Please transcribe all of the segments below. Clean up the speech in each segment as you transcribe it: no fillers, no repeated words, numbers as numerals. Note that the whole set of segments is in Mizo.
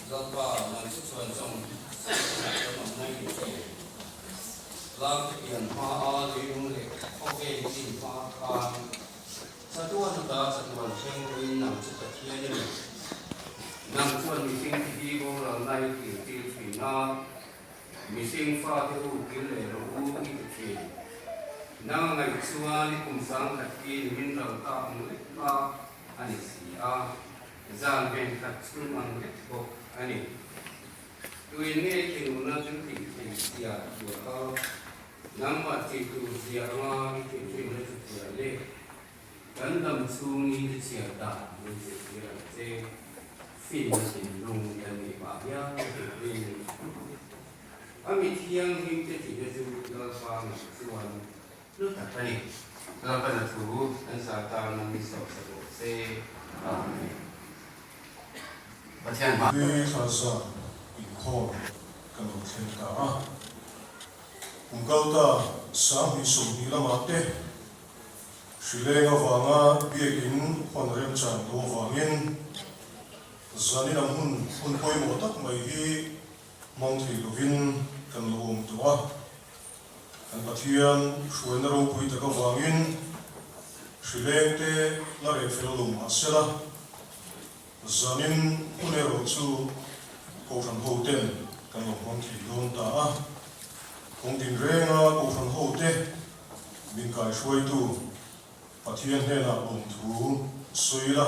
Lalpa, nang chu chuan zawng sawichhunah chuan awm mai ni che. Tlangte pian hmaa leilung leh khawvel chin hma khan chatuan ata chatuan thleng pawhin nang chu Pathian i ni. Nang chuan mihringte hi boralna i tirtir thin a, mihring fate u kil leh rawh u i ti thin. Nang a ngaih chuan i kum sangkhat hi nimin ro ta ang lek kha a ni si a, zan venkhat chhung ang lek bawk a ni. Tuin nge thinurna chu tih theih zia hria a, nangmah tih tur zia anga i thinrimna chu hria le. Kan dam chhungin i chhiar dan min zirtir ang che. Finna thinlung kan nih pah hian ka thinrim. A mi thianghlim te thihna chu Lalpa ngei chuan hlu tak a ni. Lalpana thu kan zar tana mi sawhsa rawh se. Amen. Pathian hma. Pi Thlalzan inkhawm ka lo thleng ta a. Kum kalta 2020 lamah te hrileng avanga biakin hawn remchan lo avangin zanin ang hun hun pawimawh tak mai hi hmang thei lovin kan lo awm tawh a. Kan Pathian hruaina ropui tak avangin hrileng te la reh fel lo mah sela, zanin hun erawh chu Kohhran ho ten kan lo hmang thei dawn ta a. Kawng tinrenga Kohhran ho te min kaihruaitu Pathian hnenah lawmthu sawi la.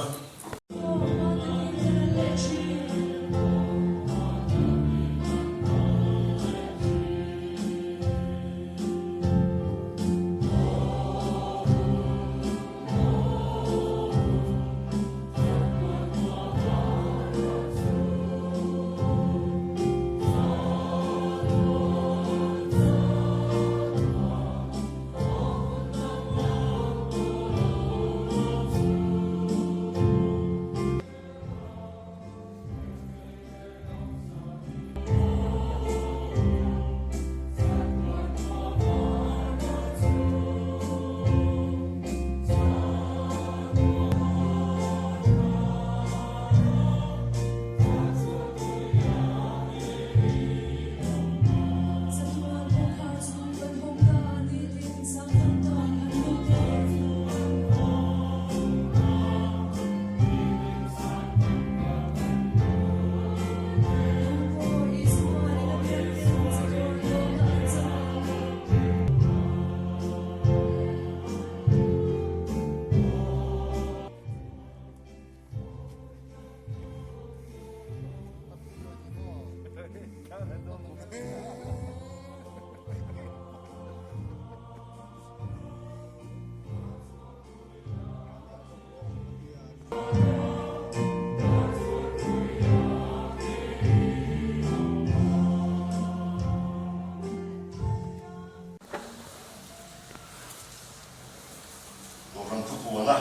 Kohhran thupuana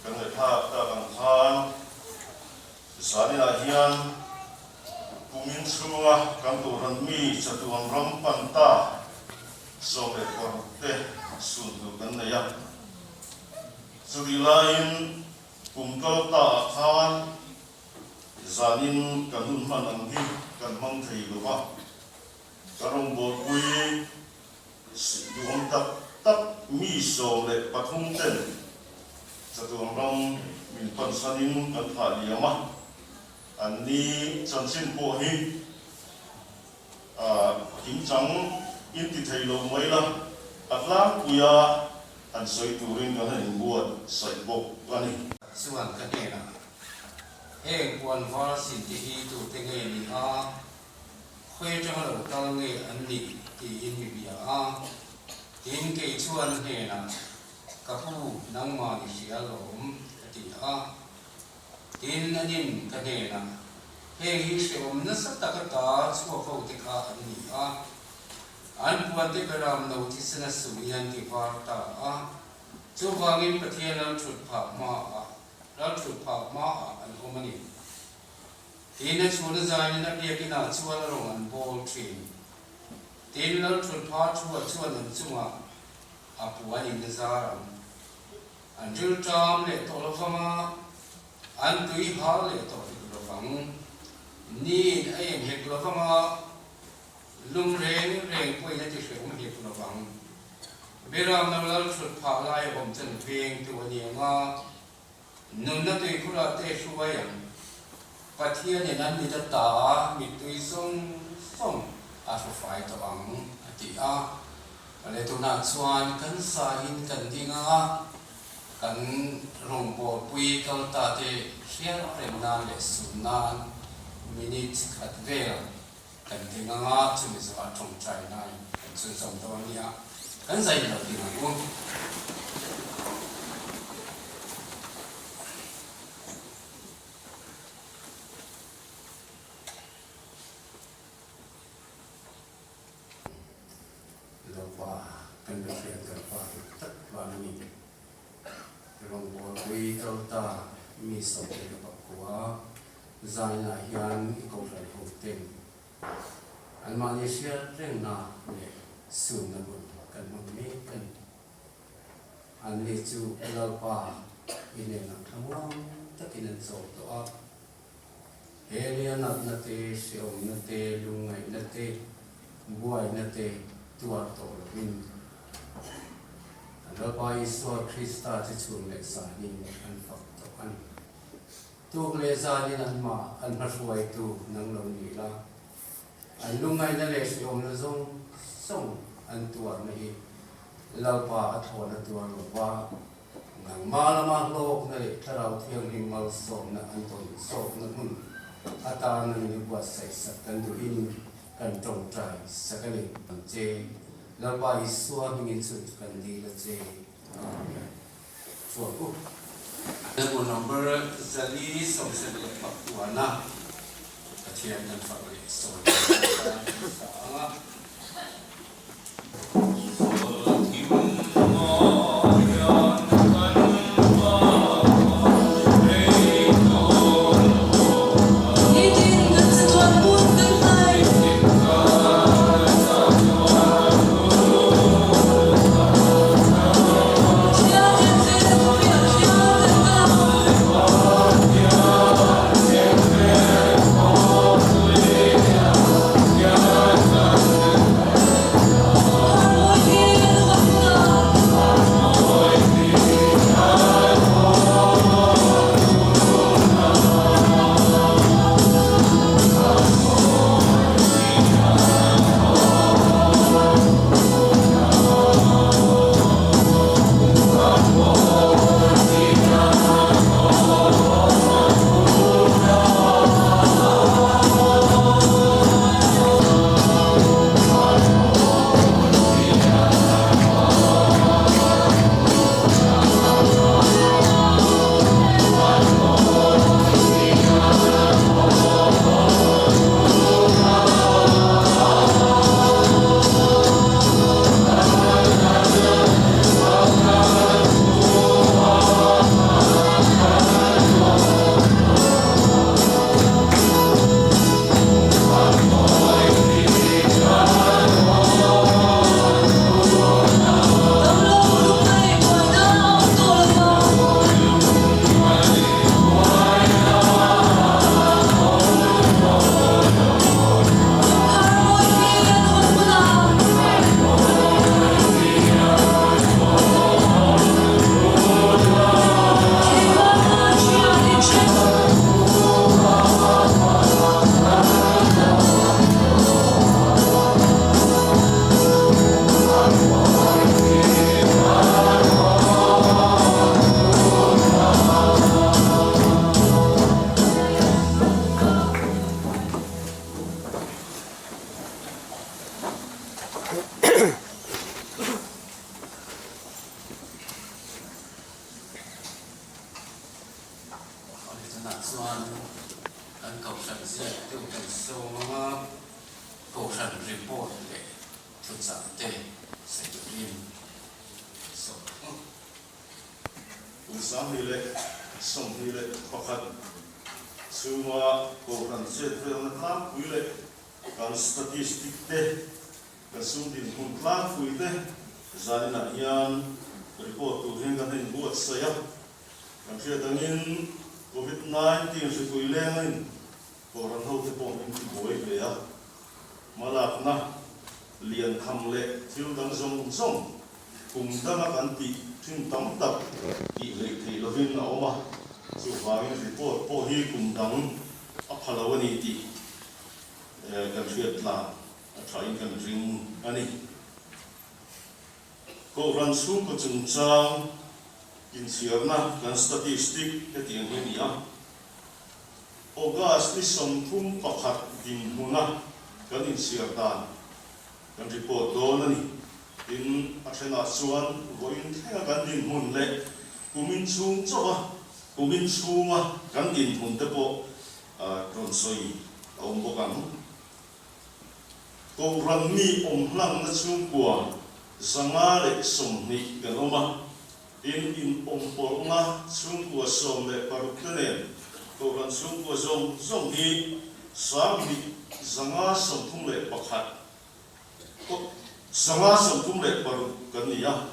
kan ngaihthlak tak ang khan Zaninah hian kumin chhunga kan Kohhran mi chatuan ram pan ta 16 te sun tur kan nei a. Chutih laiin kum kal ta ah khan zanin kan hun hman ang hi kan hmang thei lo va, ka rawngbawlpui duhawm tak tak mi 13 ten chatuan ram min pansanin kan thlah liam a, an ni chanchin pawh hi kimchang in ti thei lo mai la, a tlangpuia han sawi turin kan han inbuatsaih bawk a ni. Chuan ka hnenah, Heng puan var sin te hi tute nge ni a? Khawi atanga lo kal nge an nih? tiin mi bia a. Tin, kei chuan a hnenah, Ka pu, nangmah ni hria lawm, ka ti a. Tin, anin ka hnenah, Heng hi hrehawm nasa tak ata chhuak ho te kha an ni a. An puante beram no thisen a su hian ti var ta a. Chuvangin Pathian lalthut phah hmaah lalthut phah hmaah an awm a ni. Tin, a chhun a zainin a biakinah chuan a rawn an bawl thin. Tin, Lalthutpha thua chuan an chungah a puan in a zar ang. An rilṭam leh tawh lovang a, an tui hal leh tawh hek lovang. Niin a en hek lovang a, lum reng reng pawhin a ti hrehawm hek lovang. Beramno Lalthutphah lai a awm chan vengtu a ni ang a, Nunna tuikhurah te hruai ang. Pathianin an mit ata mittui zawng zawng a hru fai tawh ang, a ti a. Awle tunah chuan kan sahin kan ding ang a, kan rawngbawlpui kal ta te hriat reng nan leh sum nan minute khat vel kan ding ang a, chumi zawhah tawngtai nan kan chhunzawm dawn nia, kan zai lo ding ang u. Lalpa kan Pathian kan Pa dik tak vang a ni. Rawngbawlpui kal ta mi sawmte ka pakua. Zainah hian i kohhran ho ten anmahni hriat rengna leh sunna hun kan hmang mek a ni. Anni chu Lalpa i hnenah thlamuang takin an chawl tawh a. He nia natna te, hreawmna te, lungngaihna te, buaina te tuar tawh lovin kan Lalpa Isua Krista chu chhun leh zanin an fak tawh a ni. Tuk leh zanin an hma an hmahruaitu nang lo ni la, an lungngaihna leh hrehawmna zawng zawng an tuarna hi Lalpa a thlawhna tuar lo va, nangmah lama hlawkna leh Thlarau Thianghlim malsawmna an tawn zawkna hmun atana min buatsaih sak kan duhin kan tawngtai sak a ni. Ang che, Lalpa Isua hmingin chhun chu kan dil a che. Amen. Chuan u. Bible number 479 Pathian kan fak leh sawi leh kan sa ang a. Tunah chuan kan kohhran ziak deuh kan sawm ang a, kohhran report leh thuchah te sawi turin sawm ang. Kum 2021 chhunga Kohhran chet velna tlangpui leh kan statistic te, kan sum dinhmun tlangpui te zaninah hian report tur hian kan inbuatsaih a. Kan hriat angin Covid 19 hripui lengin Kohhran hote pawh min ti buai hle a, hmalakna lian tham leh thil dang zawng zawng kum danga kan tih thin tam tak tih hleih theih lovin a awm a, chuvangin report pawh hi kum dang a pha lo a ni tih kan hriat tlan a thain kan ring a ni. Kohhran chhungkaw chungchang inchhiarna kan statistic hetiang hi a ni a, August ni 31 dinhmuna kan inchhiar dan kan report dawn a ni. Tin, a thenah chuan vawiin thlenga kan dinhmun leh kumin chhung chauha kumin chhunga kan dinhmun te pawh rawn sawi a awm bawk ang. Kohhran mi awm hlangna chhungkua 120 kan awm a, tin in awm pawlhna chhungkua 16 te nen Kohhran chhungkua zawng zawng hi 2531, 536 kan ni a.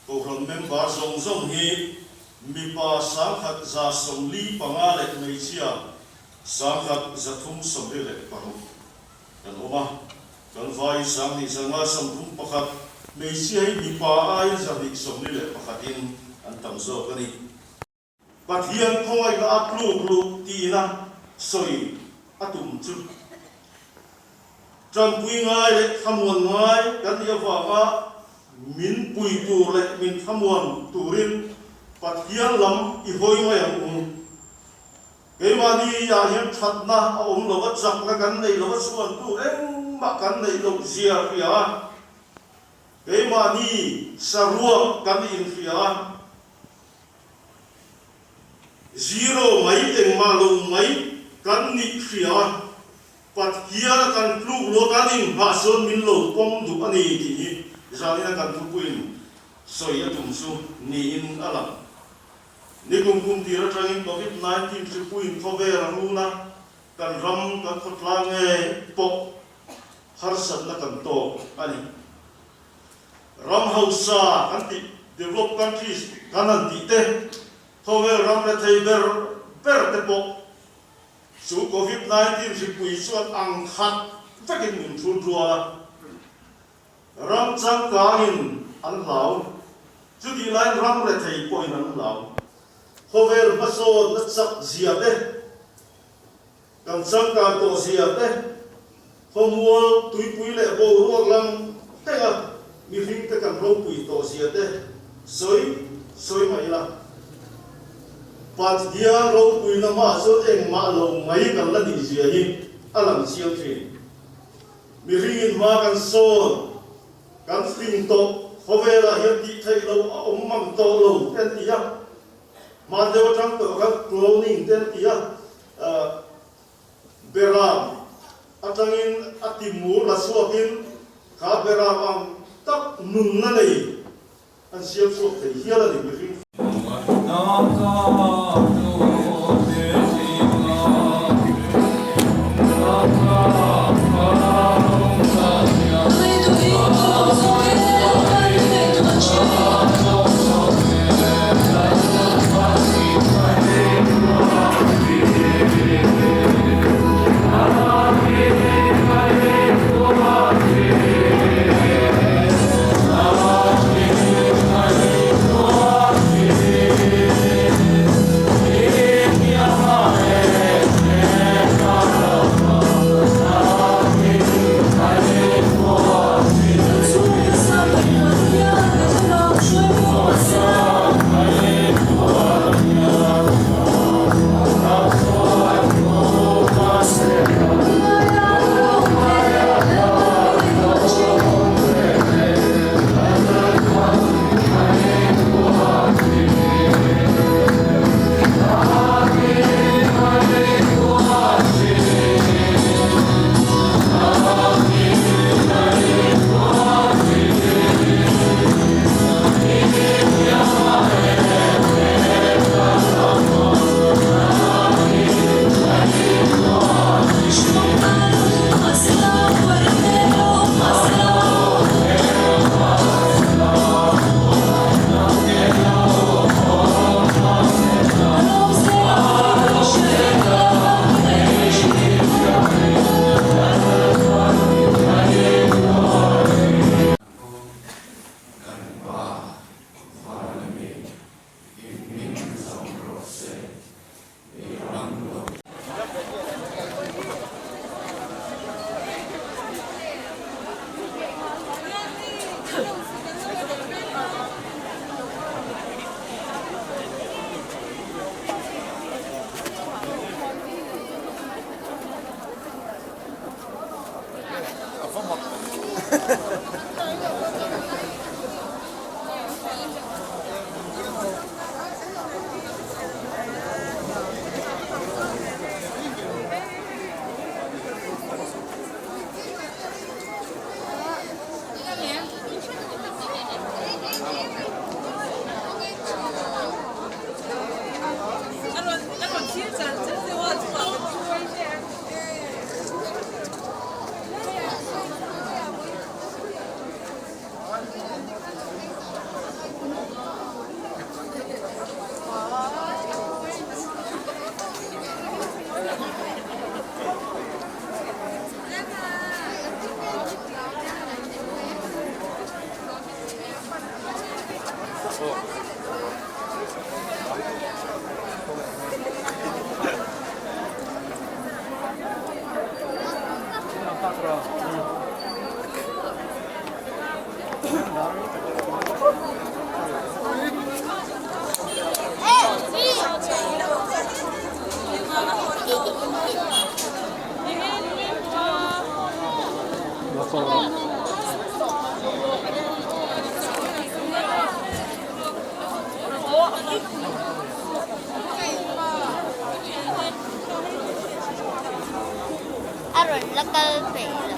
Kohhran member zawng zawng hi mipa 1145 leh hmeichhia 1376 kan awm a, kan vai 2531, hmeichhia hi mipa aiin 221 in an tam zawk a ni. Pathian khawngaihna a tluk luh tina sawi a tum chu tanpui ngai leh thlamuan ngai kan nih avanga min pui tur leh min thlamuan turin Pathian lam i hawi mai ang u. Keimahni ah hian thatna a awm lo a, chakna kan nei lo a, chhuantu engmah kan neih loh zia hria a, keimahni saruak kan inhria a, zero mai engmah lo mai kan nih hria a, Pathian a kan tluk lo kan inghah chuan min lo pawm duh a ni tih hi zanina kan thupuiin sawi a tum chu niin a lang. Ni kum kum tir atangin Covid 19 hripuiin khawvel a run a, kan ram kan khawtlang nge pawh harsatna kan tawk a ni. Ram hausa kan tih developed countries kan han tih te, khawvel ram rethei ber ber te pawh chu Covid 19 hripui chuan ang khat vekin min thun rual a. Ram changkangin an hlau, chutih laiin ram rethei pawhin an hlau. Khawvel hmasawnna chak zia te, kan changkan tawh zia te, khawmual, tuipui leh boruak lam thenga mihring te kan ropui tawh zia te sawi sawi mah ila, Pathian ropuina hmaah chuan engmah lo mai kan la nih zia hi a lang chiang thin. Mihringin hma kan sawn, kan fing tawh, khawvelah hian tih theih loh a awm mang tawh lo te an ti a, hman deuh atang tawh khan cloning te an ti a, beram atangin a timur la chhuakin kha beram ang tak nunna nei an siam chhuak thei hial a ni mihring. rawn la kal peih lo.